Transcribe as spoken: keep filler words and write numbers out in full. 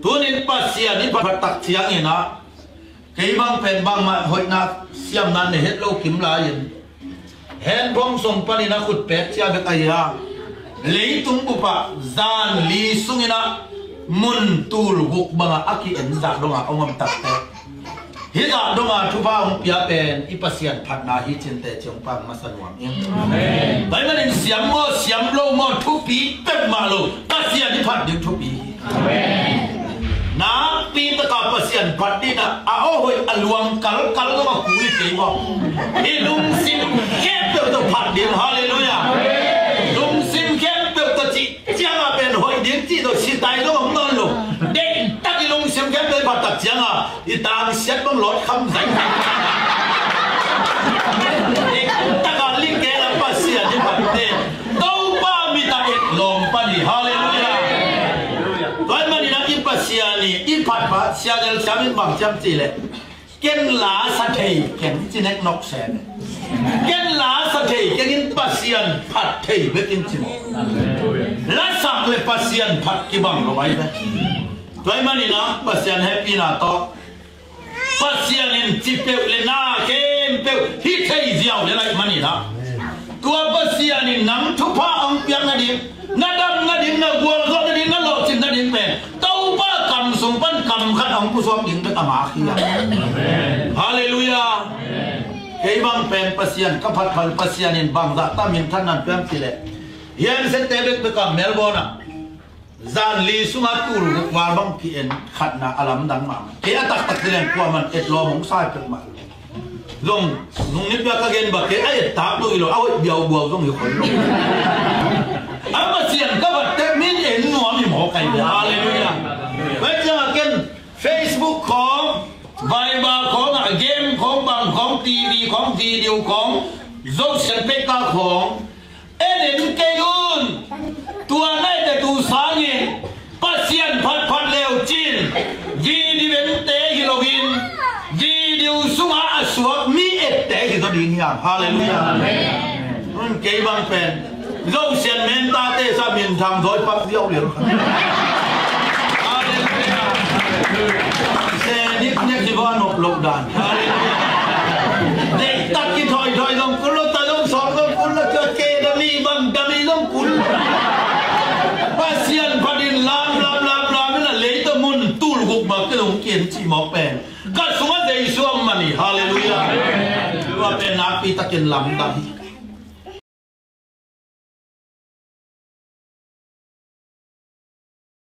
Tunin Pasian i phat tak ciangin ah, kei bang pen bangmah hoihna siamna nei het lo kim lai-in, hen phone sung panin a khut pek cia bek ahi a, leitung bup ah zan li sungin ah mun tul guk bangah a ki-en zah dongah hong om takte, hih zah dongah thupha hong pia pen i Pasian phatna hi cinte ci hong pang masa nuam ing. Amen. Tua ahih manin siam maw, siam lo maw, thupi peuhmah lo, Pasian i phat ding thupi hi. Amen. Nakpi taka Pasian phat ding ah, a aw hoih a luang kalkal lo a kul hi kei maw, i lungsim khempeuh tawh phat ding. Halleluiah. Lungsim khempeuh tawh cih ciangah pen hoih ding cih tawh sitai lo om nawn lo. Deihtak i lungsim khempeuh i phat tak ciangah i tangsiat bang lawt kham zaizai. Deihtak a lik kei la Pasian i phatte, Topa mit ah et lawm pan hi. Halleluiah. Tua ahih manin ah i Pasian i, i phat pah siangel siam in bang ciam cih leh, ken la sa thei keng ci nek nok se. Ken la sa thei keng in Pasian phat thei bek in ci maw. La sak le Pasian phat kibang lo ai ve. Tua ahih manin ah Pasian hehpihna tawh Pasian in ci peuh le na khempeuh hi thei ziau le laih manin ah, tua Pasian in nang thupha hong piak nading, na dam nading, na gualzawh nading, na lawhcin nading pen Topa kam sung pan kam khat hong pusuak ding bek a ngak hi a. Halleluiah. Kei bang pen Pasian ka phat phat, Pasian in bangzah ta minthanna hong pia hiam cih leh, hi a ensette bekbek ah Melbourne ah zan li sungah tul guk val bang ki-en khatna a lamdang mahmah. Kei a taktak ci leng kuaman et lawm hong sa peuhmah lo. Zong nung nipi a ka gen bang, kei a et tak lo hi lo, a hoih biaubuau zong hi khol lo. A Pasian ka phat teh min en nuam hi mawk ai ve. Halleluiah. Tua ciangah ken Facebook khawng, Viber khawng ah, game khawng, bang khawng, TV khawng, video khawng, Zosian page ah khawng en en kei un. Tua na ette tu sangin Pasian phatphat leu cin, video ente hi loin, video sungah a suak mi ette hi zaw ding hiam? Halleluiah. Amen. Kei bang pen Zosian mentate sa minthang zaw i pak ziau lian. Halleluiah. Se nik nek hi va nop lo dan. Halleluiah. Deihtak kithoithoi zong kul lo, ta zong sawm zong kul lo, tua ke dami bang dami zong kul lo. Pasian phatin lam lam lam lam in a lei tawh mun tul guk bang kei zong kien ci mawk pen ka sungah Jesu a man hi. Halleluiah. Tua pen nakpi takin lamdang hi.